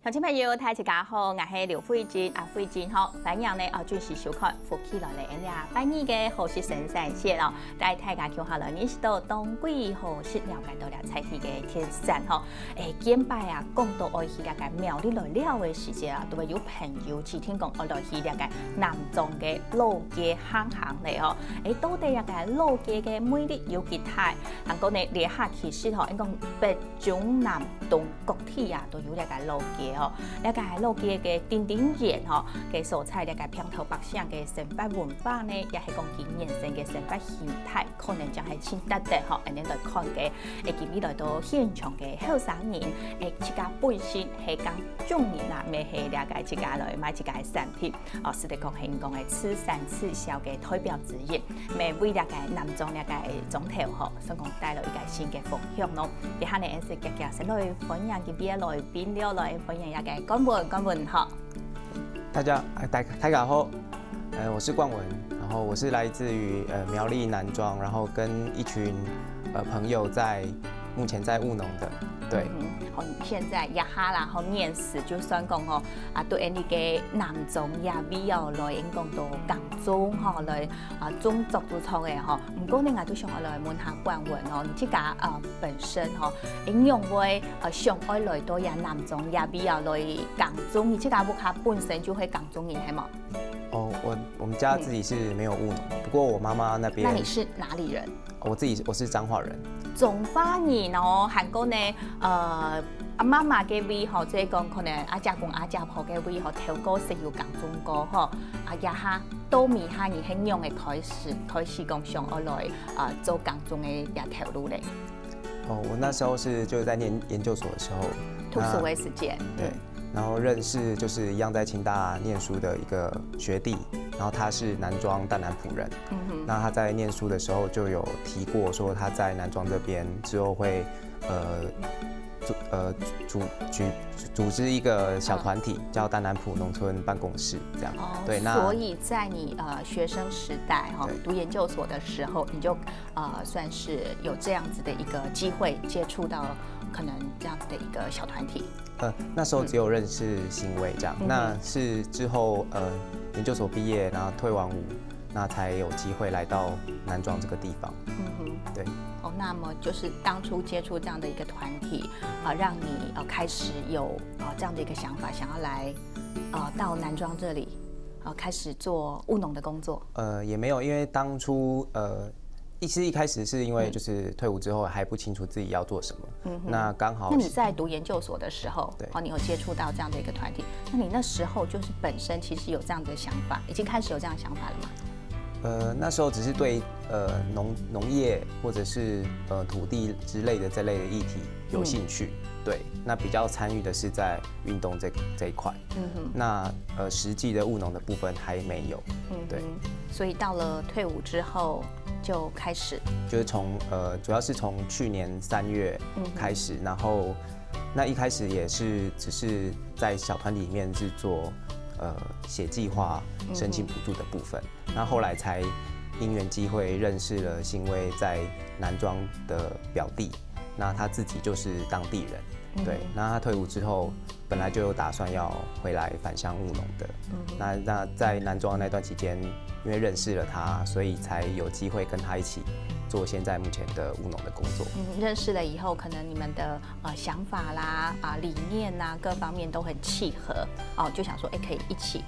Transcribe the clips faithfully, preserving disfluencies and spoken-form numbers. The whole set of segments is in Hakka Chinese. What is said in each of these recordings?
观众朋友，大家好，我是刘慧珍，啊，慧珍吼，欢迎呢，啊，准时收看《福氣來了》這个拜二个好食生產線哦，帶大家共下來認識到當季好食，了解到了在地个特產吼。誒，見擺啊，講到愛去這个苗栗來尞个時節啊，都會有朋友指定講愛來去這个南庄个老街行行咧吼。誒，到底這个老街个魅力有幾大？還過呢，這下其實吼，應講北中南東 各地啊都有這个老街吼，這个老街个頂頂沿吼，个所在這个平頭百姓个生活文化呢，也係講佢原生个生活形態，可能正係盡值得吼，恁樣來看个。誒，今日來到現場个後生人，誒，自家本身係耕種人啊，乜係這个自家來賣自家个產品，哦，使得講係講个自產自銷个代表之一。 乜為這个南庄這个庄頭吼，算講帶來一个新个方向咯。這下呢，還係遽遽先來歡迎今晡日來賓了，來歡迎這个冠文，冠文吼。大家，哎，大大家好，呃，我是冠文，然后我是来自于呃苗栗南庄，然后跟一群呃朋友在目前在务农的，对。嗯，好，現在這下啦，吼，面試就算講吼，啊，對恁呢个南庄這位哦，來應講到耕種吼，來 啊，種作都錯个吼。毋過呢，𠊎都想愛來問下冠文哦，你自家呃本身吼，你仰會呃想愛來到這南庄這位啊來耕種？你自家屋下本身就係耕種人係無？哦，我我们家自己是没有务农，不过我妈妈那边，那你是哪里人？我自己我是彰化人，彰化人哦，還過呢，呃，阿媽媽个位吼，所以講可能阿姐公阿姐婆个位吼，頭過識有耕種過吼，啊，這下 到尾下你係仰會開始開始講想愛來啊做耕種个這條路咧？哦，我那时候是就是在念研究所的时候，讀書个時節，对，然后认识就是一样在清大念书的一个学弟，然后他是南庄大南埔人，嗯哼，那他在念书的时候就有提过说他在南庄这边之后会呃组呃组组组织一个小团体，叫大南埔农村办公室这样。哦，对，那所以在你呃学生时代哈、对读研究所的时候，你就呃算是有这样子的一个机会接触到可能这样子的一个小团体。呃，那时候只有认识新伟这样，嗯哼那是之后呃研究所毕业，然后退完伍，那才有机会来到南庄这个地方。嗯哼，对，哦，那么就是当初接触这样的一个团体啊、让你呃开始有呃这样的一个想法，想要来呃到南庄这里呃开始做务农的工作。呃，也没有，因为当初呃，一是一开始是因为就是退伍之后还不清楚自己要做什么，那刚好那你在读研究所的时候，对哦，你有接触到这样的一个团体，那你那时候就是本身其实有这样的想法，已经开始有这样的想法了吗？呃，那时候只是对呃农农业或者是呃土地之类的这类的议题有兴趣，对，那比较参与的是在运动这这一块，嗯哼，那呃实际的务农的部分还没有，嗯对，所以到了退伍之后就开始，就是从呃主要是从去年三月开始，然后那一开始也是只是在小团体里面是做呃写计划、申请补助的部分，那后来才因缘机会认识了新威在南庄的表弟，那他自己就是当地人，对，那他退伍之后本来就有打算要回来返乡务农的，那那在南庄那段期间，因为认识了他，所以才有机会跟他一起做现在目前的务农的工作。嗯，认识了以后，可能你们的呃想法啦、啊、理念呐各方面都很契合，哦，就想说，哎，可以一起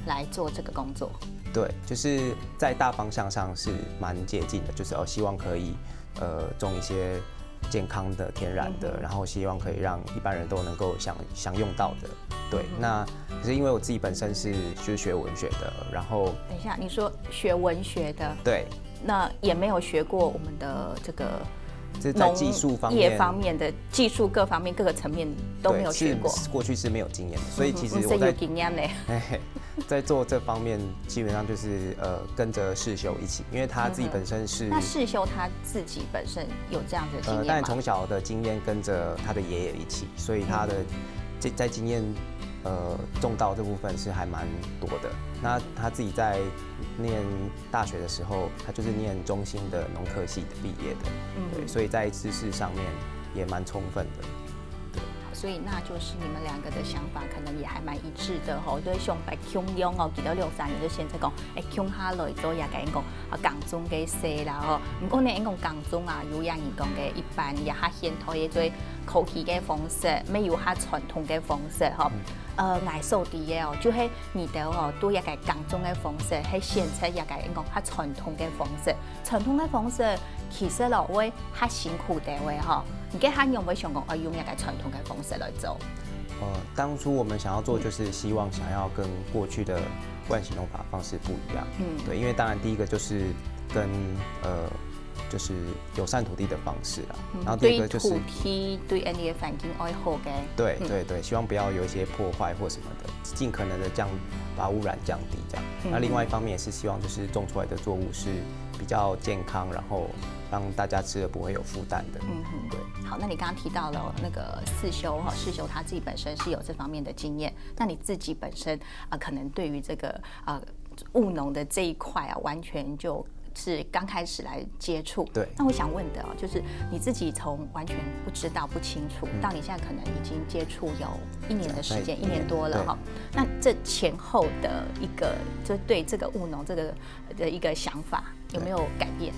来做这个工作。对，就是在大方向上是蛮接近的，就是哦，希望可以呃种一些健康的、天然的，然后希望可以让一般人都能够享享用到的。对，那可是因为我自己本身是就是学文学的，然后等一下，你说学文学的，对，那也没有学过我们的这个这在技术方面农业方面的技术各方面各个层面都没有学过。对，是过去是没有经验的，所以其实我在嗯，有经验呢。在做这方面，基本上就是呃跟着世修一起，因为他自己本身是那世修他自己本身有这样子的经呃，验吗？但从小的经验跟着他的爷爷一起，所以他的这在经验呃种稻这部分是还蛮多的。那他自己在念大学的时候，他就是念中兴的农科系的毕业的，对，所以在知识上面也蛮充分的。所以那就是你们两个的想法可能也还蛮一致的吼，就係像白共樣哦，佢兜兩三年就先在講，哎，共下來做這个講啊，耕種个事啦吼。毋過呢，講耕種啊，有像你講个一般也較現代个最科技个方式，乜有較傳統个方式吼。呃，𠊎所知个哦，就係你兜哦，對這个耕種个方式，係選擇這个講較傳統个方式。傳統个方式其實咯，會較辛苦兜仔吼。你該下仰會想講，愛用這个傳統个方式來做？呃，当初我们想要做，就是希望想要跟过去的惯性农法方式不一样。嗯对，因为当然第一个就是跟呃，就是友善土地的方式啦，然后第二个就是對土地對恁个環境愛好个。对对对，希望不要有一些破坏或什么的，尽可能的降把污染降低这样。那另外一方面也是希望就是种出来的作物是比较健康，然后让大家吃了不会有负担的。嗯哼对。好，那你刚刚提到了那个世修哈，世修他自己本身是有这方面的经验，那你自己本身啊、呃可能对于这个呃务农的这一块啊，完全就是刚开始来接触。对那我想问的哦，就是你自己从完全不知道不清楚，到你现在可能已经接触有一年的时间，对一年多了哈。那这前后的一个，就对这个务农这个的一个想法有没有改变？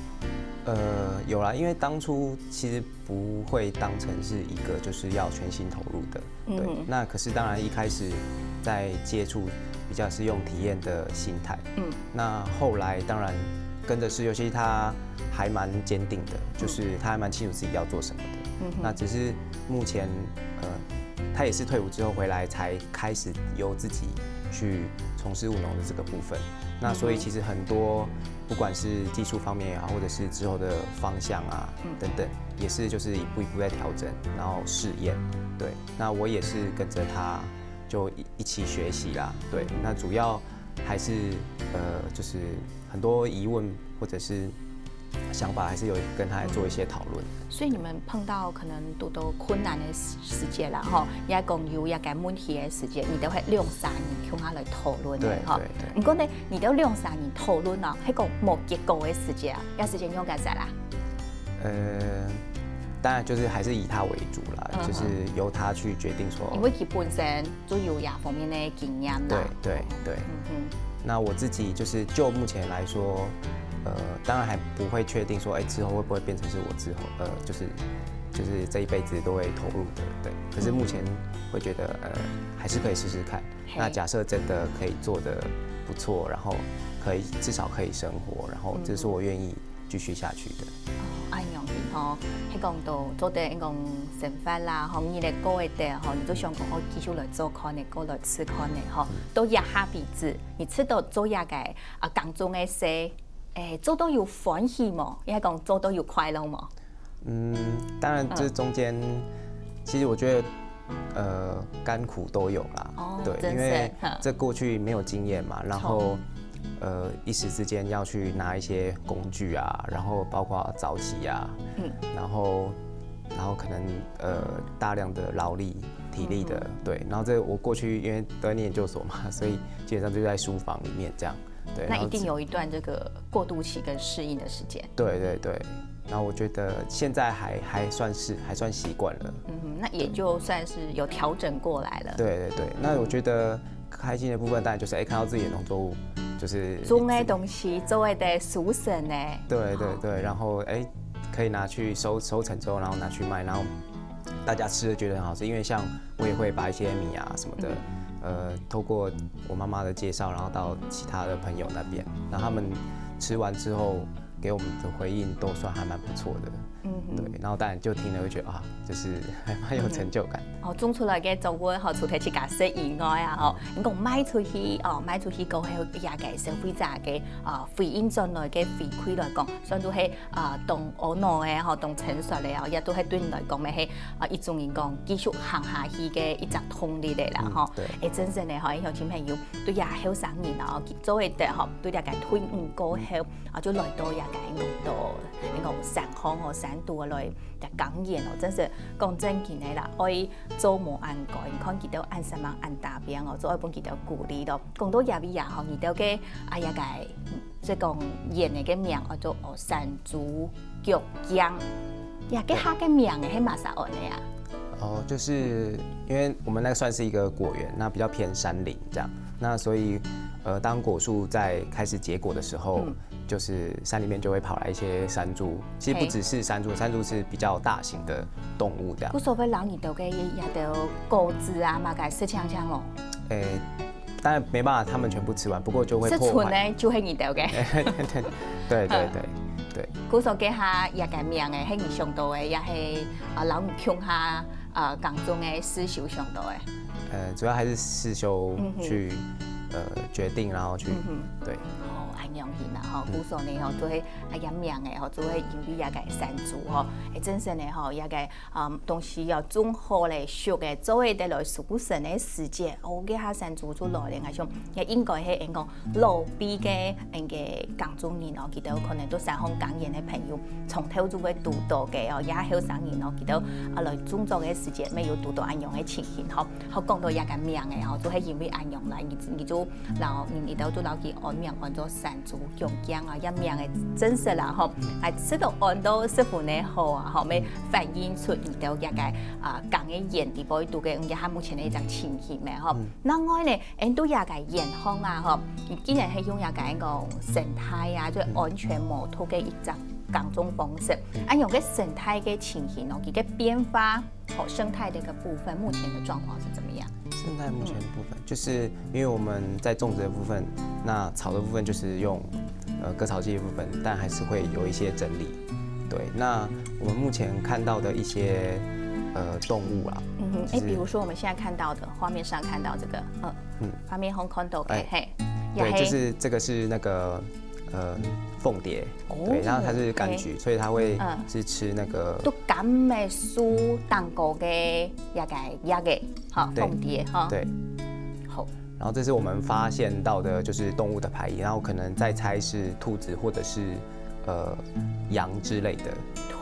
呃，有啦，因为当初其实不会当成是一个就是要全心投入的，对。嗯哼那可是当然一开始在接触比较是用体验的心态，嗯那后来当然跟着世修，其实他还蛮坚定的，就是他还蛮清楚自己要做什么的。嗯哼那只是目前呃，他也是退伍之后回来才开始由自己去从事务农的这个部分。那所以其实很多不管是技术方面也好，或者是之后的方向啊等等，也是就是一步一步在调整，然后试验。对，那我也是跟着他就一一起学习啦。对，那主要还是呃，就是很多疑问或者是想法，还是有跟他来做一些讨论。所以你们碰到可能堵到困难的时时节啦，吼，也讲有一个问题的时节，你都会两三人共下来讨论的吼。对对对不过呢，你都两三人讨论哦，迄个无结果的时节啊，要时间用干啥啦？呃，当然就是还是以他为主啦，嗯哼就是由他去决定说。因为佢本身就有这方面的经验啦。对对对。嗯哼，那我自己就是就目前来说，呃，当然还不会确定说，哎，之后会不会变成是我之后，呃，就是就是这一辈子都会投入的，对。可是目前会觉得，呃，还是可以试试看。嘿那假设真的可以做的不错，然后可以至少可以生活，然后这是我愿意继续下去的。哦，恁样子吼，迄讲到做得讲生活啦，吼，日日过个得吼，你就想讲哦，继续来做看呢，过来吃看呢吼，到一下为止，你吃到做一个啊耕种个事，诶，做到有欢喜无？也系讲做到有快乐无？嗯，当然这中间，其实我觉得，呃，甘苦都有啦。哦对，真是因为嗯这过去没有经验嘛，然后呃一时之间要去拿一些工具啊，然后包括早起啊，嗯然后然后可能呃大量的劳力体力的，对，然后这我过去因为都在念研究所嘛，所以基本上就在书房里面这样。对，那一定然后只有一段这个过渡期跟适应的时间。对对对，然后我觉得现在还还算是还算习惯了。嗯哼，那也就算是有调整过来了。对对对，那我觉得开心的部分当然就是哎，看到自己的农作物就是种个东西，做个得收成呢。对对对，然后哎，可以拿去收收成之后，然后拿去卖，然后大家吃了觉得很好吃，因为像我也会把一些米啊什么的，呃，透过我妈妈的介绍，然后到其他的朋友那边，然后他们吃完之后给我们的回应都算还蛮不错的。嗯哼。对，然后当然就听了会觉得啊，就是还蛮有成就感。哦，种出来个作物吼，除了自家食以外啊，吼，你讲卖出去哦，卖出去过后，也个消费者个啊回应转来个回馈来讲，算都系啊当懊恼个吼，当成熟个哦，也都系对你来讲，乜系啊一种人讲继续行下去个一只动力个啦吼。对诶，真正个吼，乡亲朋友，对呀，后生人哦，做一个吼，对这个退伍过后啊，就来到这个到讲山康哦，山肚来。 个耕耘哦，真是讲正经个啦，爱做无恁个，你看佢兜恁煞猛恁打拼哦，做爱分佢兜鼓励咯。讲到这位啊吼，佢兜个哎呀个，即讲耙个个名叫做哦山猪脚姜，呀，个下个名个系嘛啥安尼啊？哦，就是因为我们那个算是一个果园，那比较偏山林这样，那所以呃，当果树在开始结果的时候，嗯，就是山里面就会跑来一些山猪。其实不只是山猪，山猪是比较大型的动物这样。故所會摎你兜个一兜果子啊，嘛个食淨淨咯。诶，当然没办法，他们全部吃完，不过就会破坏。食剩个就係你兜个。对对对对。故所个下一个名个，係你想到个，也係啊，摎你共下啊，耕种个世修想到个。呃，主要还是世修去、呃决定，然后去、对。哦，恁樣形啊，吼，故所呢，吼，都係啊，也名个吼，都係因为一个山猪吼，诶，真正个吼，一个嗯东西要种好咧，熟个，做得来收成个时节，哦，个下山猪就来咧，我想也应该係人讲老辈个，人个耕种人哦，佢兜可能都山上耕田个朋友，从头就会堵到个哦，也后生人哦，佢兜啊来种作个时节，乜有堵到恁样个情形吼。好，讲到一个名个吼，就係因为恁样啦，你你就摎你你兜就摎佢安名安做山 猪强健啊，也名个真实啦吼，还值得安到十分个好啊吼，乜反映出你兜一个啊，讲个园地背肚个，嗯，也还目前的一种情形咩吼。另外呢，俺都一个园方啊吼，你竟然系用一个个生态啊，最安全无毒个一种耕种方式，啊，用个生态个情形哦，佢个变化。 好，生态的一个部分，目前的状况是怎么样？生态目前的部分，就是因为我们在种植的部分，那草的部分就是用呃割草机的部分，但还是会有一些整理。对，那我们目前看到的一些呃动物啊，嗯哼，哎，就是比如说我们现在看到的画面上看到这个，嗯，嗯，画面上看到的，哎，嘿，对，就是这个是那个呃凤蝶，哦，对，然后它是柑橘，所以它会是吃那个都柑个树蛋糕个一个一个，哈，对，凤蝶哈，对，好。然后这是我们发现到的，就是动物的排遗，然后可能再猜是兔子或者是呃羊之类的。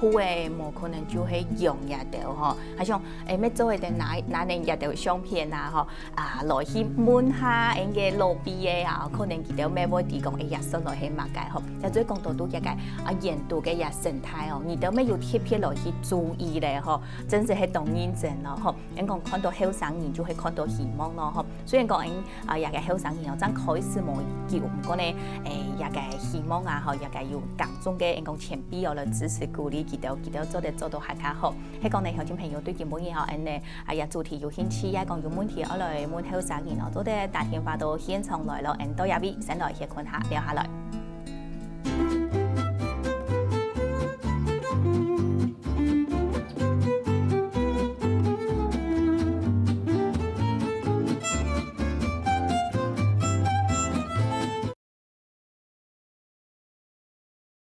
兔个无可能就系羊一兜吼，还像诶，乜做一个拿拿人一兜相片啊吼， 啊，来去问下人个老辈个啊，可能佢兜乜会知讲，哎呀，说来系么个吼，也最讲到都一个啊，沿途个呀生态哦，你兜乜有特别来去注意咧吼，真是系当认真咯吼。人讲看到后生人就会看到希望咯吼，虽然讲人啊，也个后生人哦，正开始无久，毋过呢，诶，也个希望啊吼，也个有耕种个人讲前辈哦来支持鼓励佢兜，佢兜做得做到还较好。 係讲呢，乡亲朋友对今晡日吼，恁呢，啊，也主题有兴趣，也讲有问题，愛來问后生人哦，做得打电话到现场来咯，恁多谢位，先來歇睏下，聊下来。